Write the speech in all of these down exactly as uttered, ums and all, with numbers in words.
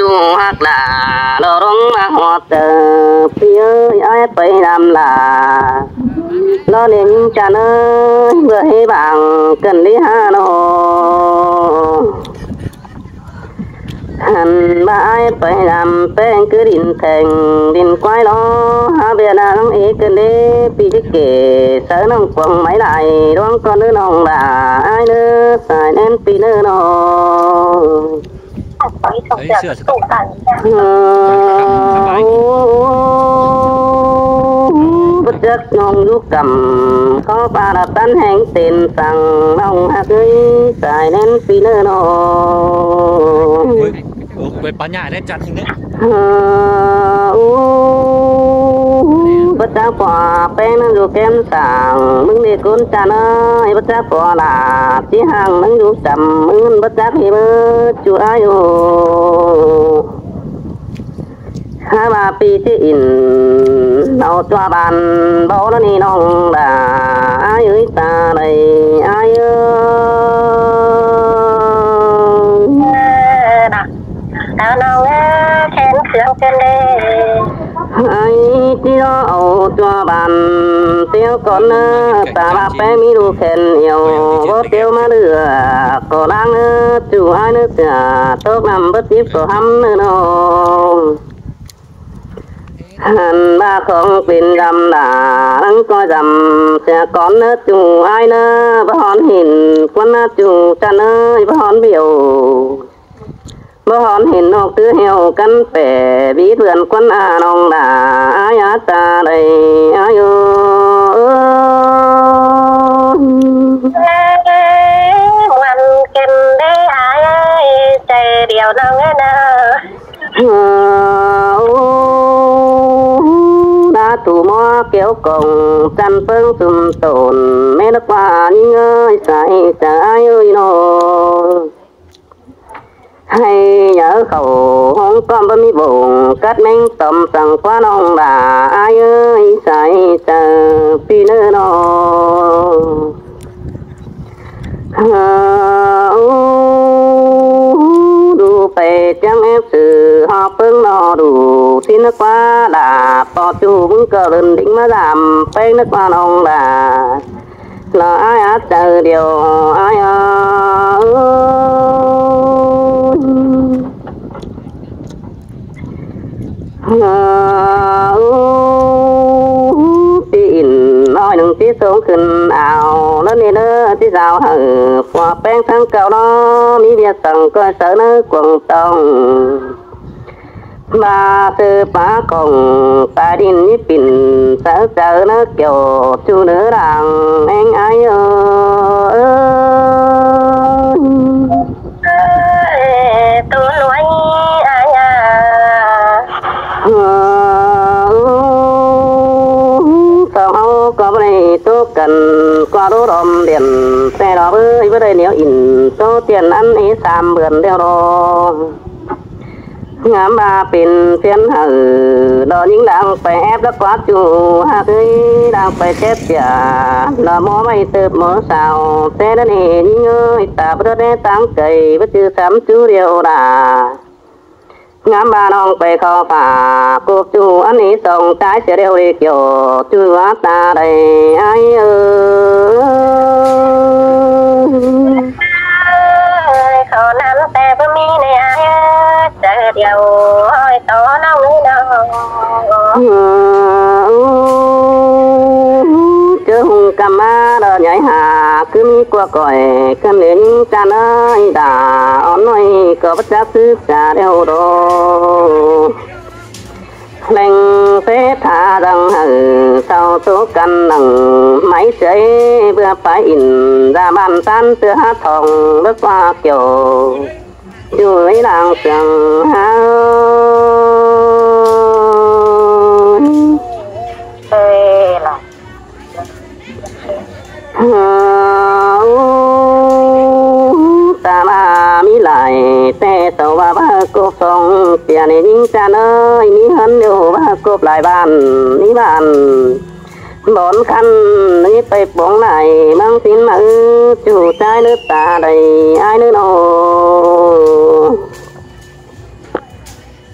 ꞌTu ꞌhặc lả, lo ꞌlống ꞌmá ꞌhọt ꞌtớ, ꞌpi ơi, ải pay đăm lả. Lo ꞌnị ꞌnhính ꞌchạ ơi, báu ꞌhế bang ꞌcợn đi ha ꞌnọ. Hăn ꞌmá ải pay đăm ꞌpéng cứ đin theng, đin quái lo, ha ꞌviạk ꞌnăng ꞌcợn đi, ꞌpi ꞌchí kể, sáư ꞌnọng cuông ꞌmí lai, ꞌluống ꞌcọn ꞌnớ ꞌnọng lả, ải ꞌnớ, sai ꞌnén ꞌpi ꞌnớ ꞌnọ. Ấy, sửa, sửa. Ơ, ơ, bất chấp ꞌnọng dú căm, ꞌcọ ꞌva là tán hén tên săng ꞌnọng ꞌhặc ơi, sai ꞌnén ꞌpi ꞌnớ ꞌnọ. Ôi, ôi, quên bắn nhại đấy, chặt hình đấy. Ơ, ơ, bất chấp ꞌva ꞌpéng ꞌnăng dú kém săng, ꞌmứng đi ꞌcốn ꞌchạ ơi, bất chấp ꞌva là ꞌchí hăng ꞌnăng dú căm, ꞌmứng bất chấp hi bơ, ꞌchu ải ơ. Ha ꞌva ꞌpi ꞌchí in, ꞌnọ ꞌchua ban, báu ꞌnị ꞌnọng lả, ải ơi ta đảy, ải ơi. Ơ, đà. Tao ꞌnọng ơ, khen sướng khen đê. Ải ꞌchí lo au ꞌchua ban, ꞌtiếu ꞌcọn ꞌnớ, ta ꞌva ꞌpéng ꞌmí đu khen iêu, báu ꞌtiếu ꞌmá lưa, ꞌcọ ꞌláng ꞌnớ, ꞌchu ải ꞌnớ, sia tốc năm bớt díp ꞌcọ hăm ꞌnớ ꞌnọng. Hăn ꞌva khong pên dăm lả, ꞌláng ꞌcoi dăm, sia ꞌcọn ꞌnớ, ꞌchu ải ꞌnớ, báu hón hên, ꞌquán ꞌnớ ꞌchu ꞌchạ ơi, báu hón biêu. Báu hón hên ꞌnọng ꞌtứ hiêu căn pẻ, bí ꞌvượn ꞌquán a ꞌnọng lả, ải a ta đảy, ải ơ. Ơ, muôn khen đê ải ơi, sai điêu ꞌnọng ơi ꞌnớ. Ơ, ơ, đa thu ꞌmo kéo cong, chăn ꞌpớng sum tổn, ꞌmé ꞌnớ ꞌva ꞌnhính ơi, sai ꞌchạ ải ơi ꞌnọ. Hay nhớ khảu ꞌhong ꞌcóm báu ꞌmí bông, cắt ꞌmếng tôm săng ꞌquá ꞌnọng lả, ải ơi, sai ꞌchạ ꞌpi ꞌnớ ꞌnọ. Ơ, ơ, đu pay chắng ép sư ꞌhọt ꞌpớng ꞌnọ đu, ꞌsịn ꞌnớ ꞌquá lả, ꞌpọ ꞌchu ꞌmứng ꞌcọ lưn đính ꞌmá dăm, ꞌpéng ꞌnớ ꞌquá ꞌnọng lả. Lỏ ải a, ꞌchạ điêu ải a. Ơ, ơ, pi in ꞌnọi ꞌnưng ꞌchí sống khửn ao, ꞌlớ ꞌnị ꞌnớ ꞌchí dao hảư, ꞌpọ ꞌpéng tháng cau ꞌnọ, ꞌmí ꞌviạk săng ꞌcoi sáư ꞌnớ cuông tong. ꞌVa sư pá khong tai đin ꞌmí pin, sáư chaư ꞌnớ kiẻo ꞌchu ꞌnớ đang ꞌeng ải ơ. Ơ, ơ, ꞌtu ꞌluống ải a. Ơ, sau ꞌháu ꞌcọ báu đảy ꞌtố căn, ꞌquá đú đom điên, ꞌtẹ lo báu, báu đảy ꞌnéo in, ꞌtố tiên ăn ế sam bươn điêu đo. Ngắm ꞌva pên phiến hảư, đo ꞌnhính đang pay ép đắc ꞌquá ꞌchu, hák ới đang pay chép sia, lo ꞌmo ꞌvạy tớp ꞌmo sao, té đá nê ꞌnhính ơi, ta báu đé táng cay, báu chứ sắm ꞌchu điêu đa. Ngắm ꞌva ꞌnọng pay khảu pha, cộp ꞌchu ăn ế song, ꞌchái sia điêu đi kiẻo, ꞌchu ꞌva ta đảy ải ơ. Ơi, khảu năm té báu ꞌmí ꞌnị ải ơ, chaư điêu ꞌhọi tó ꞌnọng ꞌnị ꞌnọng. Ơ, ơ, ơ, chớ hung căm ꞌmá đo nháy ha, cứ ꞌmí ꞌquá cỏi, căn ꞌnị ꞌnhính ꞌchăn ơi, đa ón ꞌnọi ꞌcọ báu chắc sứ ca điêu đo. Leng phết tha dăng hảư, sau ꞌtố căn nẳng máy cháy, bưa pái in ra ban tán tưa hát thòng bớt ꞌquá kiẻo. Chuối đang sương háo. Ê, là. Ơ, ta ꞌva ꞌmí lai, té sau ꞌva ꞌva cộp song, sia ꞌnị ꞌnhính ꞌchăn ơi, ꞌmí ꞌhướn điêu ꞌva cộp lai ban, ꞌmí ban bón khăn, ꞌmí pay póng lai, ꞌmướng tín máư, ꞌchu ꞌchái ꞌnớ ta đảy ải ꞌnớ ꞌnọ.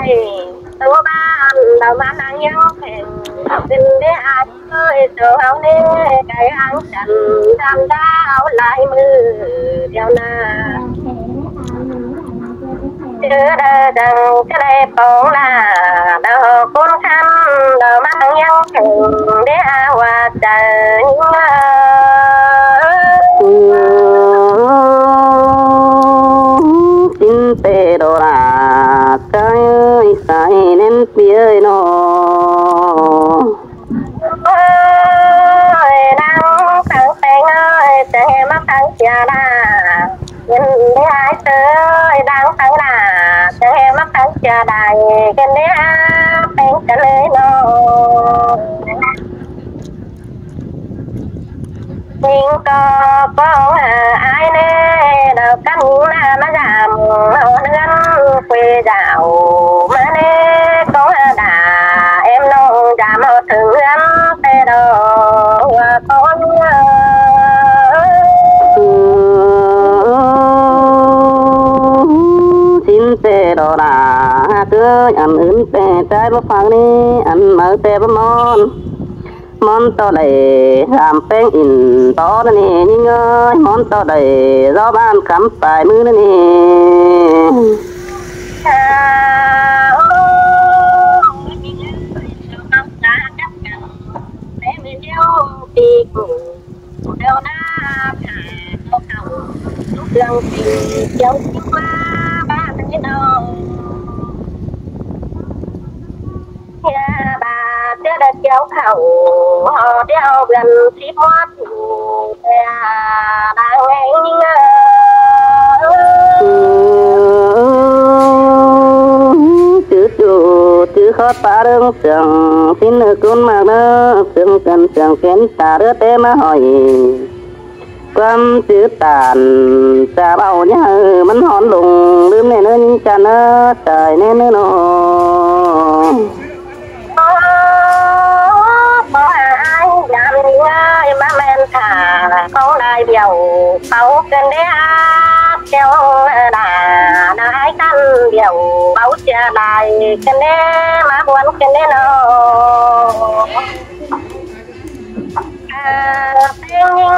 đảy tô ꞌva ăn đaư ꞌmá ꞌnáng ꞌhiếng kheng. Xin đi ai ơi, tô ꞌháu ꞌnị, cái áng chắn tham đáo lai ꞌmự điêu na. Chứ đa đăng chứ đa pông la, đa ꞌcốn khăn, đa ꞌmá ꞌnáng ꞌhiếng kheng, đi a ꞌhua chaư ꞌnhính ꞌmá. Xin pê đô la, cái ơi, sai nên pia ơi nó. Ơi, đang thắng peng ơi, chớ ꞌhê ꞌmá thắng chia đa. Yên đi ai tơ ơi, đang thắng đa, chớ ꞌhê ꞌmá thắng chia đa, yên đi á, peng chớ lơi nó. ꞌNhính ꞌcọ ꞌcóng ai ꞌnê, đaư căn ꞌnhính ꞌmá ꞌmá dăm, ꞌháu ꞌnớn quê dảo ꞌmá ꞌnê, ꞌcóng đa, em ꞌnọng dăm ꞌháu thửng ꞌnớn, té đaư ꞌhua ꞌcóng ơi. Đo đa hák ơi, ăn ứn ꞌtẹ ꞌchái báu phaư ꞌnị, ăn máư ꞌtẹ báu ꞌmón. ꞌMón ꞌto đảy ꞌham ꞌpéng in tó ꞌnị ꞌnhính ơi, ꞌmón ꞌto đảy dó ꞌván khắm pay ꞌmứ ꞌnị. Đeo ná thả đeo khảu, lúk đường tình chiếu chiếu ꞌmá bá ꞌnị ꞌnọ. Nhà bà ꞌtẹ đa chiếu khảu, ꞌhó đeo vườn thíp mót, ꞌtẹ đang ngay ꞌnhính ơi. Chứ chủ, chứ khót pá ꞌlớng sương, ꞌsịn ꞌnư ꞌcốn ꞌmặc ꞌnớ, sương căn sương kén ta đứa té ꞌmá hỏi. ꞌQuám chứ tản, chả bảo nhá, ꞌmắn hón lung, ꞌlứm ꞌnê ꞌnớ ꞌnhính ꞌchăn ꞌnớ, sai ꞌnê ꞌnớ ꞌnọ. Báu hả ai dám ꞌnhính ơi, ꞌmá ꞌmen thả, khong lai điêu, báu căn đé ác, kéo đa, đa ai căn điêu, báu chia lai căn đé, ꞌmá buôn căn đé ꞌnọ. À, ꞌpéng ꞌnhính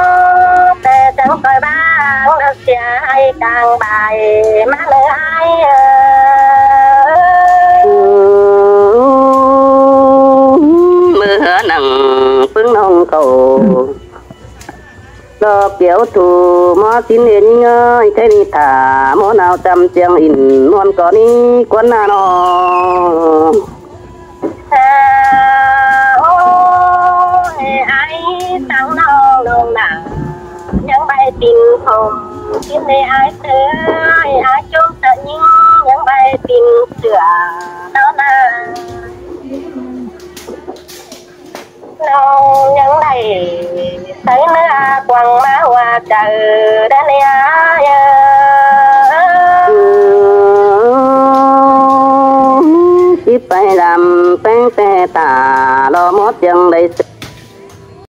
ꞌtẹ chắng ꞌcoi bang, đa sia ai cang bai, ꞌmá ꞌnớ ai ơi. ꞌMự hứa nẳng ꞌpứng ꞌnọng cảu, ꞌlọ piếu thu ꞌmo ꞌsịn ên ꞌnhính ơi, ꞌkhạy ꞌnị thả ꞌmo nao chăm chiêng in ꞌmuôn ꞌcọ ꞌnị ꞌquán ꞌna ꞌnọ. À, ôi, ai tăng nong nong nả, ꞌnhắng ꞌvạy tin khong, tin lê ai tơ, ai chốm tơ ꞌnhính, ꞌnhắng ꞌvạy tin sửa, đó là nong ꞌnhắng đảy, tơ ꞌnớ a quăng ꞌmá ꞌhua chaư, đó là ai ơi. Síp pay đăm ꞌpéng ꞌtẹ tả, lo mót chiêng đảy